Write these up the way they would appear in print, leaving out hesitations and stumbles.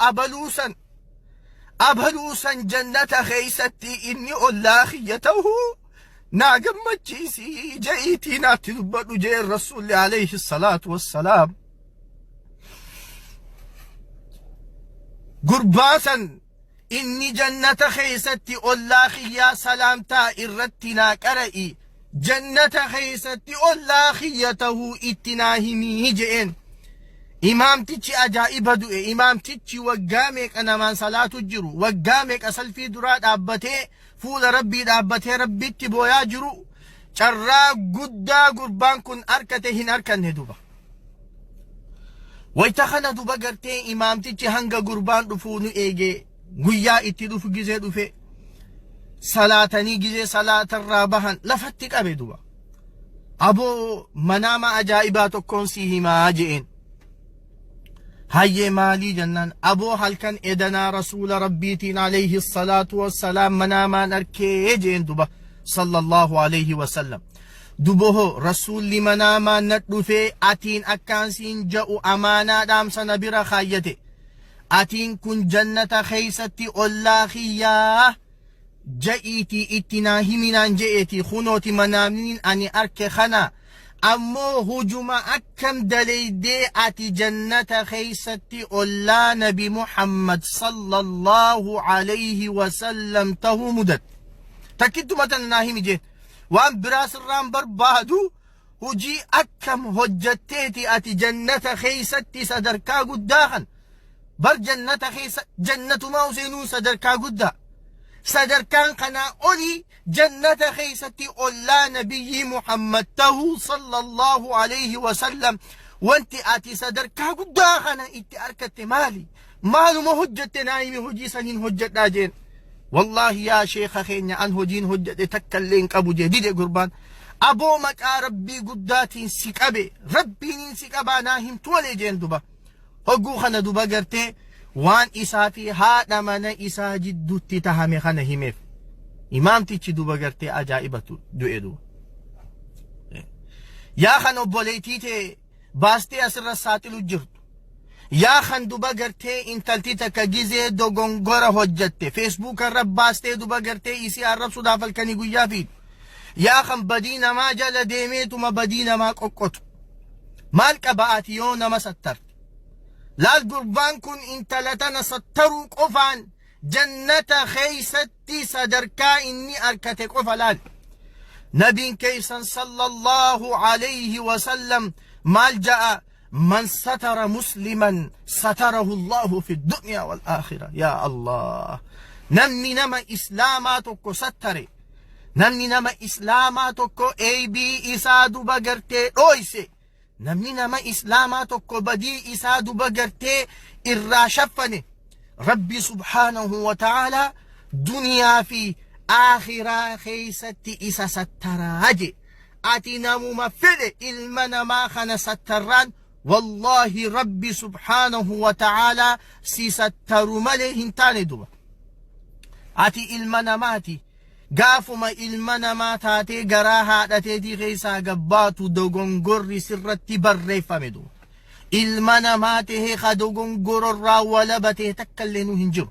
abaluu san abaluu san jannata keeysatti inni ollaa kiyya tahuu naa gammachiisi je'iitii naatti dubbadhu jeen rasuulli alayhi salaatu wassalaam. Gurbaa san inni jannata keeysatti ollaa kiyyaa salaamtaa irratti naa qara'i jannata keeysatti ollaa kiyya tahuu itti naa himii je'een. Imaamtichi ajaa'iba du'e. Imaamtichi waggaa meeqa namaan salaatu jiru, waggaa meeqa salfii duraa dhaabbatee fuula rabbii dhaabbatee rabbitti booyaa jiru, carraa guddaa gurbaan kun arkate hin arkanne duba. Wayta kana duba gartee imaamtichi hanga gurbaan dhufuu nu eege. Guyyaa itti dhufu gizee dhufe salaatanii gizee salaatarraa bahan lafatti qabe duba. Aboo, manaama ajaa'ibaa tokkoon sii himaa je'een. Hayyee, maalii jennaan, aboo halkan edanaa rasuula rabbiitiin alayhi salaatu wassalaam manaamaan arkee jeen duba sallallahu alayhi wasallam. Duboho rasuulli manaamaan na dhufee atiin akkaan siin ja'u amaanaa dhaamsa na bira kaayyate. Atiin kun jannata keeysatti ollaa kiyyaa ja'iitii itti naa himinaan je'eeti kunooti manaamniin ani arke kana. Ammoo hujuma akkam daleeydee ati jannata keeysatti ollaa nabi Muhammad sallallahu alayhi wasallam tahuu mudatte? Takkittuma tana naa himi jeen. Waan biraa sirraan barbaadu, hujii akkam hojjatteeti ati jannata keeysatti sadarkaa guddaa kan bar jannata keessa jannatumaa seenuun sadarkaa guddaa, sadarkaan kanaa olii jannata keessatti ollaa nabiyyii Muhammad tahuu sallallahu alayhi wasallam, wanti ati sadarkaa guddaa kana itti arkatte maali? Maaluma hojjatte naa himi, hojii saniin hojjadhaa jeen. Wallaahi yaa sheekha keenya, an hojiin hojjadhe takka illee hin qabu jee. Dide gurbaan. Aboo, maqaa rabbii guddaatiin si qabe, rabbiiniin si qabaa, naa himtu malee jeen duba. Hogguu kana duba gartee waan isaa fi haadha mana isaa jidduutti tahame kana himeef. Imaamtichi duba gartee ajaa'ibatu du'e duba. Yaa kan obboleettii tee baastee asirra saaxilu jirtu. Yaa kan duba gartee intalti takka gizee dogongora hojjatte feesbuuka irra baastee duba gartee isii arrabsuudhaaf halkanii guyyaa fiidu. Yaa kan badii namaa jala deemeetuma badii namaa qoqqotu. Maal qaba ati yoo nama sattarte? Laal, gurbaan kun intala tana sattaruu qofaan jannata keeysatti sadarkaa inni arkate qofa laal. Nabiin keeysan sallallahu alayhi wasallam maal ja'a? Man satara musliman satarahu Allahu fi dunya wal aakhira. Yaa Allah, namni nama islaamaa tokko sattare, namni nama islaamaa tokko eeybii isaa duba gartee dhooyse, namni nama islaamaa tokko badii isaa duba gartee irraa shaffane, rabbi subhaanahu wa ta'aalaa duniyaa fi aakhiraa keeysatti isa sattaraa je. Ati namuma fedhe ilma namaa kana sattarraan, wallaahi rabbi subhaanahu wa ta'aalaa si sattaru malee hin taane duba. Ati ilma namaati. Gaafuma ilma namaa taatee garaa haadhateetii keessaa gabbaatu dogongorri sirratti barreeffame duba. Ilma namaa tahee ka dogongororraa walaba ta'e takka illee nu hin jiru.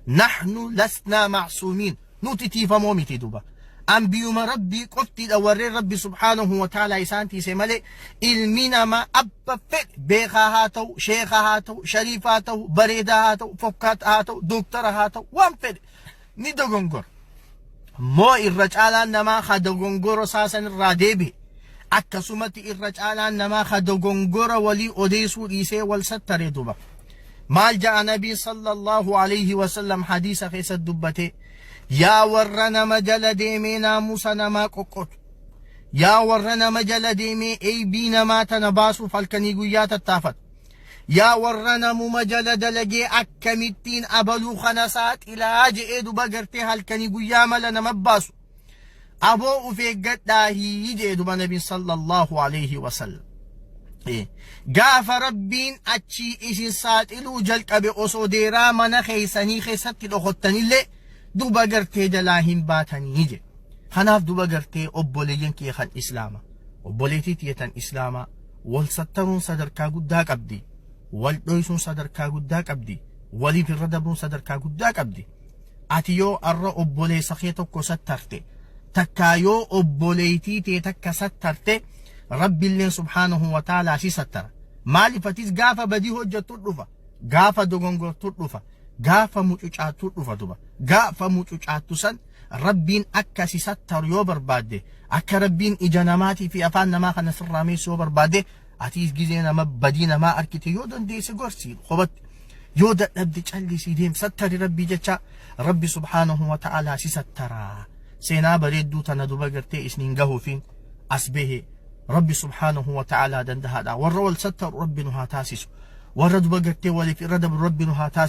Nahnu lasnaa macsuumiin. Nuti tiifamoo miti duba. Ambiyuma rabbii qoftiidha warreen rabbi subhaanahu wa ta'ala isaan tiise malee, ilmi namaa abba fedhe beekaa haa ta'u, sheeka haa ta'u, shariifa haa ta'u, bareedaa haa ta'u, fokkaata haa ta'u, dooktara haa ta'u, waan fedhe ni dogongora. Moo irra caalaan namaa ka dogongora isaa sanirraa deebi'e. Akkasumatti irra caalaan namaa ka dogongora walii odeessuu dhiisee wal sattare duba. Maal ja'a nabiin sallallahu alayhi wasallam hadiisa keessatti dubbate? Yaa warra nama jala deemee naamusa namaa qoqqotu. Yaa warra nama jala deemee eeybii namaa tana baasuuf halkanii guyyaa tattaafatu. Yaa warra namuma jala dalagee akkamittiin abaluu kana saaxilaa je'ee duba gartee halkanii guyyaa mala nama baasu. Aboo, uf eeggadhaahii je'e duba nabiin sallallahu alayhi wasallam. Gaafa rabbiin achii isin saaxiluu jalqabe osoo deeraa mana keessanii keessatti dhokottanillee duba gartee jalaa hin baatanii jedhe. Kanaaf duba gartee obboleeyyan kee kan islaama, obboleettii tiyya tan islaamaa, wal sattaruun sadarkaa guddaa qabdi. Wal dhoysuun sadarkaa guddaa qabdi. Waliif irra dabruun sadarkaa guddaa qabdi. Ati yoo arra obboleessa kee tokko sattarte, takkaa yoo obboleeytii tee takka sattarte, Rabbiilleen subhaanahu wa ta'aalaa si sattara. Maaliif atis gaafa badii hojjettu dhufa, gaafa dogongortu dhufa, gaafa mucucaattu dhufa duba. Gaafa mucucaattu san Rabbiin akka si sattaru yoo barbaadde, akka Rabbiin ija namaatii fi afaan namaa kana sirraa meessu yoo barbaadde, atiis gizee nama badii namaa arkite yoo dandeesse gorsi kophatti. Yoo dadhabde callisii deem sattari Rabbii jecha Rabbi subhaanahu wa ta'aalaa si sattaraa. Seenaa bareedduu tana duba gartee isniin gahuufiin as bahe Rabbi subhaanahu wa ta'aalaa dandahaadha. Warra wal sattaru Rabbi nu haa taasisu. Warra duba gartee waliif irra dabru Rabbi nu haa taasisu.